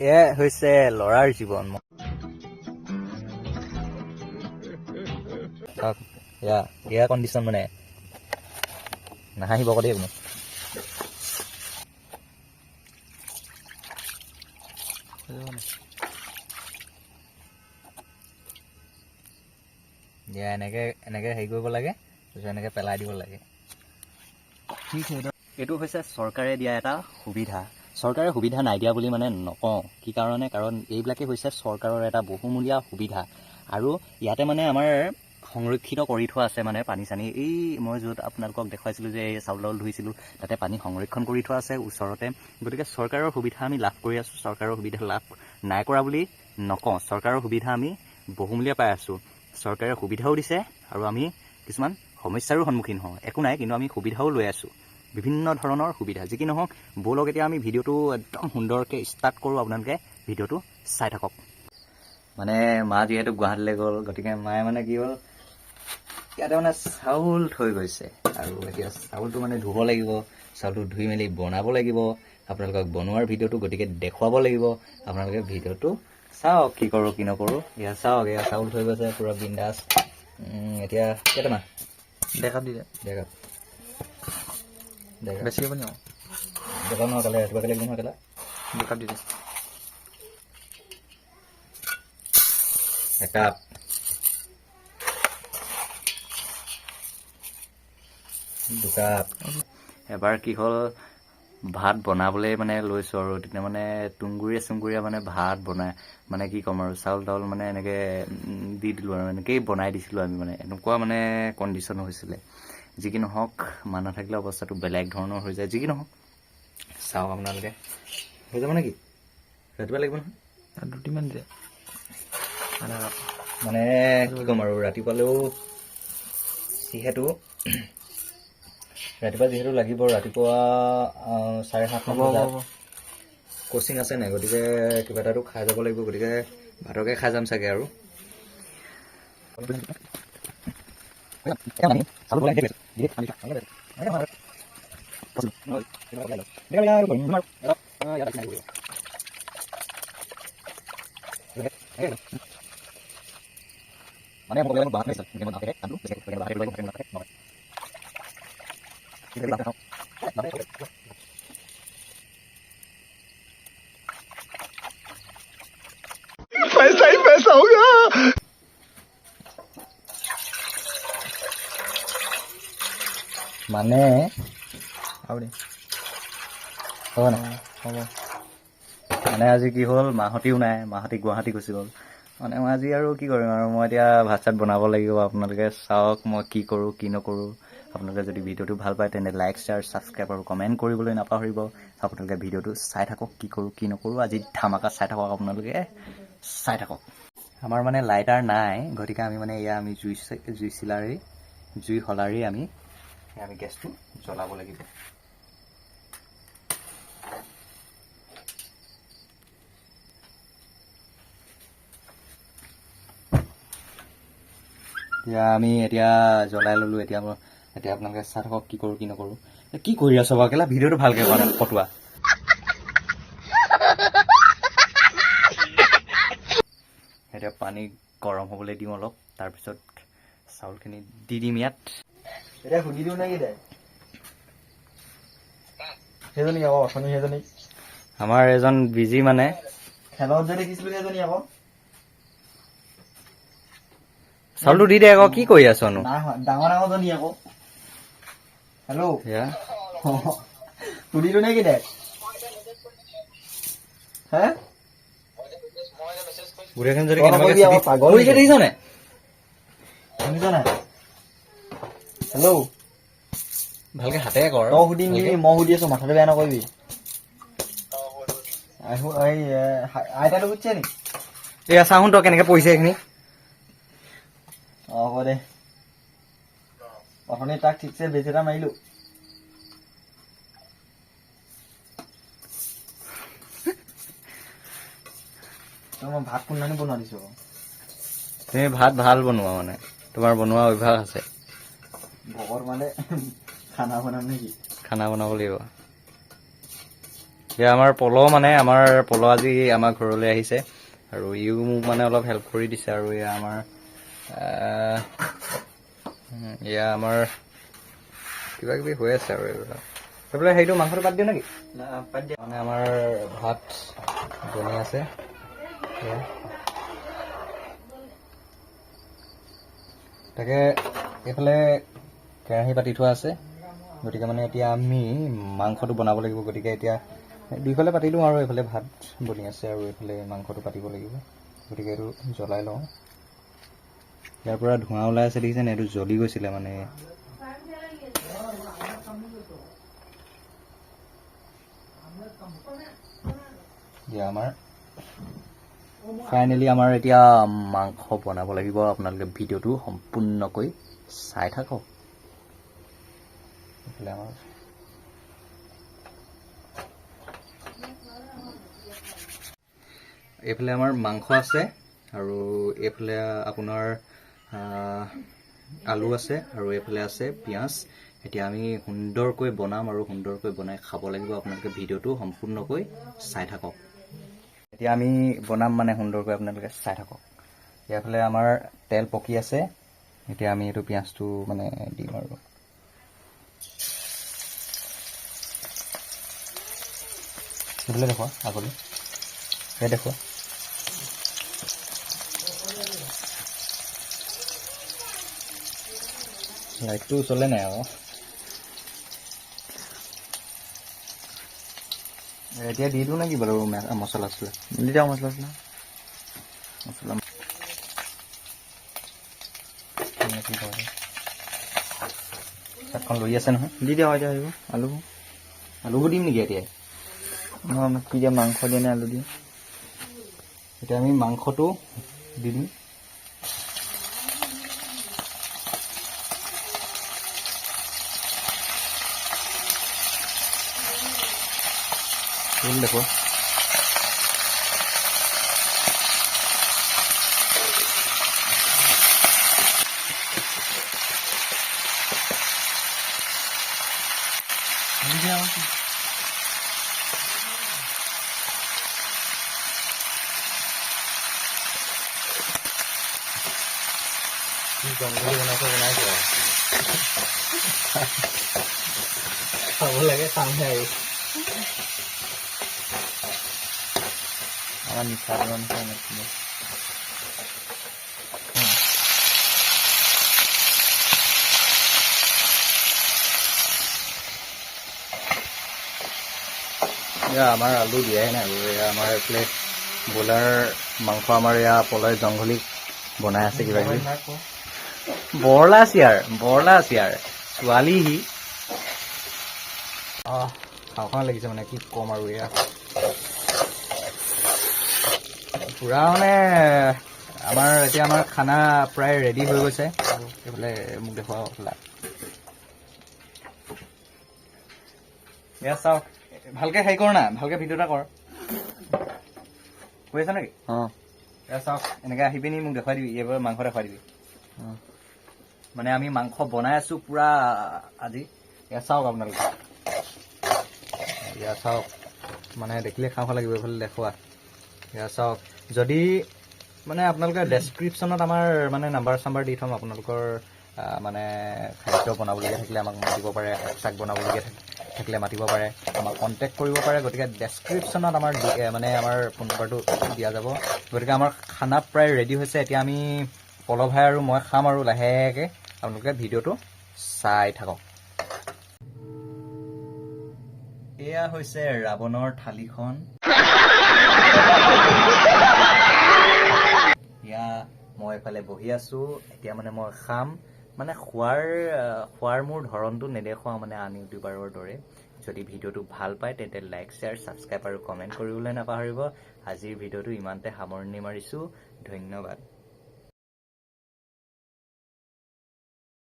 এয়াই হৈছে ল'ৰাৰ জীৱন। চাওক, এয়া এয়া কণ্ডিশ্যন মানে নাহাঁহিব আকৌ দেই কোনো। এয়া এনেকে এনেকে হেৰি কৰিব লাগে, তাৰপিছত এনেকে পেলাই দিব লাগে। এইটো হৈছে চৰকাৰে দিয়া এটা সুবিধা। চৰকাৰে সুবিধা নাই দিয়া বুলি মানে নকওঁ। কি কাৰণে? কাৰণ এইবিলাকেই হৈছে চৰকাৰৰ এটা বহুমূলীয়া সুবিধা। আৰু ইয়াতে মানে আমাৰ সংৰক্ষিত কৰি থোৱা আছে, মানে পানী চানী। এই মই য'ত আপোনালোকক দেখুৱাইছিলোঁ যে এই চাউল তাউল ধুইছিলোঁ, তাতে পানী সংৰক্ষণ কৰি থোৱা আছে ওচৰতে। গতিকে চৰকাৰৰ সুবিধা আমি লাভ কৰি আছোঁ। চৰকাৰৰ সুবিধা লাভ নাই কৰা বুলি নকওঁ। চৰকাৰৰ সুবিধা আমি বহুমূলীয়া পাই আছোঁ। চৰকাৰে সুবিধাও দিছে আৰু আমি কিছুমান সমস্যাৰো সন্মুখীন হওঁ, একো নাই, কিন্তু আমি সুবিধাও লৈ আছোঁ, বিভিন্ন ধৰণৰ সুবিধা। যি কি নহওক, ব'লক, এতিয়া আমি ভিডিঅ'টো একদম সুন্দৰকৈ ষ্টাৰ্ট কৰোঁ। আপোনালোকে ভিডিঅ'টো চাই থাকক। মানে মা যিহেতু গুৱাহাটীলৈ গ'ল, গতিকে মায়ে মানে কি হ'ল, ইয়াতে মানে চাউল থৈ গৈছে আৰু এতিয়া চাউলটো মানে ধুব লাগিব। চাউলটো ধুই মেলি বনাব লাগিব। আপোনালোকক বনোৱাৰ ভিডিঅ'টো গতিকে দেখুৱাব লাগিব। আপোনালোকে ভিডিঅ'টো চাওক, কি কৰোঁ কি নকৰোঁ। এয়া চাওক, এয়া চাউল থৈ গৈছে পূৰা বিন্দাছ। এতিয়া কেইটামান ডেকাপ দি দে। ডেকাপ, ডেকাপ। বেছি হ'ব নি আৰু? ডেকাপ নহয়, কালে ৰাতিপুৱা কালে নহয় কেলা। দুকাপ দি দে। একাপ, দুকাপ। এবাৰ কি হ'ল, ভাত বনাবলৈ মানে লৈছোঁ আৰু তেতিয়া মানে তুঁহগুৰিয়ে চুংগুৰিয়ে মানে ভাত বনাই, মানে কি ক'ম আৰু, চাউল তাউল মানে এনেকৈ দি দিলোঁ আৰু এনেকেই বনাই দিছিলোঁ আমি। মানে এনেকুৱা মানে কণ্ডিশ্যন হৈছিলে। যি কি নহওক, মানুহ নাথাকিলে অৱস্থাটো বেলেগ ধৰণৰ হৈ যায়। যি কি নহওক, চাওক আপোনালোকে। হৈ যাব নেকি? ৰাতিপুৱা লাগিব নহয়। আৰু দুটিমান দি দে, আধা কাপ। মানে কি ক'ম আৰু, ৰাতিপুৱালেও যিহেতু ৰাতিপুৱা যিহেতু লাগিব, ৰাতিপুৱা 7:30মান হ'ব। বজাত হ'ব। কোচিং আছে নাই, গতিকে কিবা এটাতো খাই যাব লাগিব। গতিকে ভাতকে খাই যাম চাগে। আৰু पैसा ही पैसा होगा। মানে আৰু দে। হ'ব নাই? হ'ব। মানে আজি কি হ'ল, মাহঁতিও নাই, মাহঁতি গুৱাহাটী গুচি গ'ল। মানে মই আজি আৰু কি কৰিম আৰু, মই এতিয়া ভাত চাত বনাব লাগিব। আপোনালোকে চাওক মই কি কৰোঁ কি নকৰোঁ। আপোনালোকে যদি ভিডিঅ'টো ভাল পায়, তেন্তে লাইক, শ্বেয়াৰ, ছাবস্ক্ৰাইব আৰু কমেণ্ট কৰিবলৈ নাপাহৰিব। আপোনালোকে ভিডিঅ'টো চাই থাকক, কি কৰোঁ কি নকৰোঁ। আজি ধামাকা চাই থাকক, আপোনালোকে চাই থাকক। আমাৰ মানে লাইটাৰ নাই, গতিকে আমি মানে এয়া আমি জুই চিলাৰি, জুই শলাৰি আমি গেছটো জ্বলাব লাগিব। এতিয়া আমি এতিয়া জ্বলাই ল'লোঁ। এতিয়া আপোনালোকে চাই থাকক কি কৰোঁ কি নকৰোঁ। কি কৰি আছ বাৰু কেলা? ভিডিঅ'টো ভালকৈ কৰা নাই ফটোৱা। এতিয়া পানী গৰম হ'বলৈ দিওঁ অলপ, তাৰপিছত চাউলখিনি দি দিম ইয়াত। এতিয়া সুধি দিওঁ নেকি দে সেইজনী আকৌ, অথনি সেইজনী। আমাৰ এজন বিজি মানে। খেলত যে দেখিছিলো সেইজনী আকৌ। চাউলটো দি দে আকৌ, কি কৰি আছনো? নাই হোৱা, ডাঙৰ ডাঙৰজনী আকৌ। হেল্ল'। এয়া। সুধি দিওঁ নেকি দে হে? গোটেইখন যদি তই কেনেবাকে নকৰিবি আকৌ, পাগল পৰিছে নেকি? দেখিছ নাই? শুনিছ নাই? হেল্ল'। ভালকে হাতেৰে কৰ। তই সুধি নিদিবি, মই সুধি আছো, মাথাটো বেয়া নকৰিবি। এই আইতাটো সুধিছে নি? এয়া চাহোন, তই কেনেকে পৰিছে এইখিনি। অ, হ'ব দে। অথনি তাক ঠিকছে বেজ এটা মাৰিলো। তই মই ভাত কোনদানি বনোৱা দিছো আকৌ। তুমি ভাত ভাল বনোৱা, মানে তোমাৰ বনোৱা অভ্যাস আছে। ভকত মানে খানা বনাম নেকি? খানা বনাব লাগিব। এয়া আমাৰ পল, মানে আমাৰ পল আজি আমাৰ ঘৰলৈ আহিছে আৰু ইও মোক মানে অলপ হেল্প কৰি দিছে। আৰু এয়া আমাৰ এয়া আমাৰ কিবা কিবি হৈ আছে আৰু এইবিলাক। সেইফালে হেৰিটো মাংসটো বাদ দিওঁ নেকি? মানে আমাৰ ভাত বনি আছে। তাকে এইফালে কেৰাহী পাতি থোৱা আছে। গতিকে মানে এতিয়া আমি মাংসটো বনাব লাগিব। গতিকে এতিয়া দুইফালে পাতি দিওঁ আৰু এইফালে ভাত বনি আছে আৰু এইফালে মাংসটো পাতিব লাগিব। গতিকে এইটো জ্বলাই লওঁ। ইয়াৰ পৰা ধোঁৱা ওলাই আছে, দেখিছেনে? এইটো জ্বলি গৈছিলে মানে। আমাৰ ফাইনেলি আমাৰ এতিয়া মাংস বনাব লাগিব। আপোনালোকে ভিডিঅ'টো সম্পূৰ্ণকৈ চাই থাকক। এইফালে আমাৰ এইফালে আমাৰ মাংস আছে আৰু এইফালে আপোনাৰ আলু আছে আৰু এইফালে আছে পিঁয়াজ। এতিয়া আমি সুন্দৰকৈ বনাম আৰু সুন্দৰকৈ বনাই খাব লাগিব। আপোনালোকে ভিডিঅ'টো সম্পূৰ্ণকৈ চাই থাকক। এতিয়া আমি বনাম মানে সুন্দৰকৈ, আপোনালোকে চাই থাকক। ইয়াৰফালে আমাৰ তেল পকি আছে। এতিয়া আমি এইটো পিঁয়াজটো মানে দিম আৰু সেইফালে দেখুৱা, আগলৈ সেয়া দেখুৱা। লাইটটো চলে নাই আকৌ। এতিয়া দি দিওঁ নেকি বাৰু মছলা চছলা? দি দিওঁ মছলা চছলা। মছলা চাটখন লৈ আছে নহয়? দি দিওঁ এতিয়া। আহিব আলু। আলুবোৰ দিম নেকি এতিয়া? নহয়, কি দিয়া, মাংস দিয়ে নে আলু দিয়ে? এতিয়া আমি মাংসটো দি দিম। দেখো জংঘলী বনাইছে, বনাইছে আৰু খাব লাগে, খামহে আৰু। আমাৰ নিচা নিচিনা। এয়া আমাৰ আলু দিয়াই নাই আৰু এয়া আমাৰ এইফালে ব্ৰইলাৰ মাংস আমাৰ এয়া পলয় জংঘলী বনাই আছে কিবা কিবি। বৰলা চিয়াৰ, বৰলা চিয়াৰ ছোৱালী সি। খাওঁ খাওঁ লাগিছে মানে কি ক'ম আৰু। এয়া পূৰা মানে আমাৰ এতিয়া আমাৰ খানা প্ৰায় ৰেডি হৈ গৈছে। এইফালে মোক দেখুওৱা। এয়া চাওক, ভালকে হেৰি কৰ না, ভালকে ভিডিঅ' এটা কৰ। কৈ আছা নেকি? অঁ। এয়া চাওক, এনেকৈ আহি পিনি মোক দেখুৱাই দিবি, এইবাৰ মাংস দেখুৱাই দিবি। মানে আমি মাংস বনাই আছোঁ পূৰা আজি। এয়া চাওক আপোনালোকে, এয়া চাওক, মানে দেখিলে খাওঁ খাওঁ লাগিব। এইফালে দেখুওৱা। এয়া চাওক, যদি মানে আপোনালোকে ডেছক্ৰিপশ্যনত আমাৰ মানে নাম্বাৰ চাম্বাৰ দি থ'ম। আপোনালোকৰ মানে খাদ্য বনাবলগীয়া থাকিলে আমাক মাতিব পাৰে, শাক চাক বনাবলগীয়া থাকিলে মাতিব পাৰে, আমাক কণ্টেক্ট কৰিব পাৰে। গতিকে ডেছক্ৰিপশ্যনত আমাৰ মানে আমাৰ ফোন নম্বৰটো দিয়া যাব। গতিকে আমাৰ খানা প্ৰায় ৰেডি হৈছে। এতিয়া আমি পল ভাই আৰু মই খাম আৰু লাহেকৈ। আপোনালোকে ভিডিঅ'টো চাই থাকক। এয়া হৈছে ৰাৱণৰ থালিখন। এয়া মই এইফালে বহি আছোঁ। এতিয়া মানে মই খাম। মানে খোৱাৰ মোৰ ধৰণটো নেদেখুৱাওঁ মানে আন ইউটিউবাৰৰ দৰে। যদি ভিডিঅ'টো ভাল পায় তেন্তে লাইক, শ্বেয়াৰ, ছাবস্ক্ৰাইব আৰু কমেণ্ট কৰিবলৈ নাপাহৰিব। আজিৰ ভিডিঅ'টো ইমানতে সামৰণি মাৰিছোঁ। ধন্যবাদ।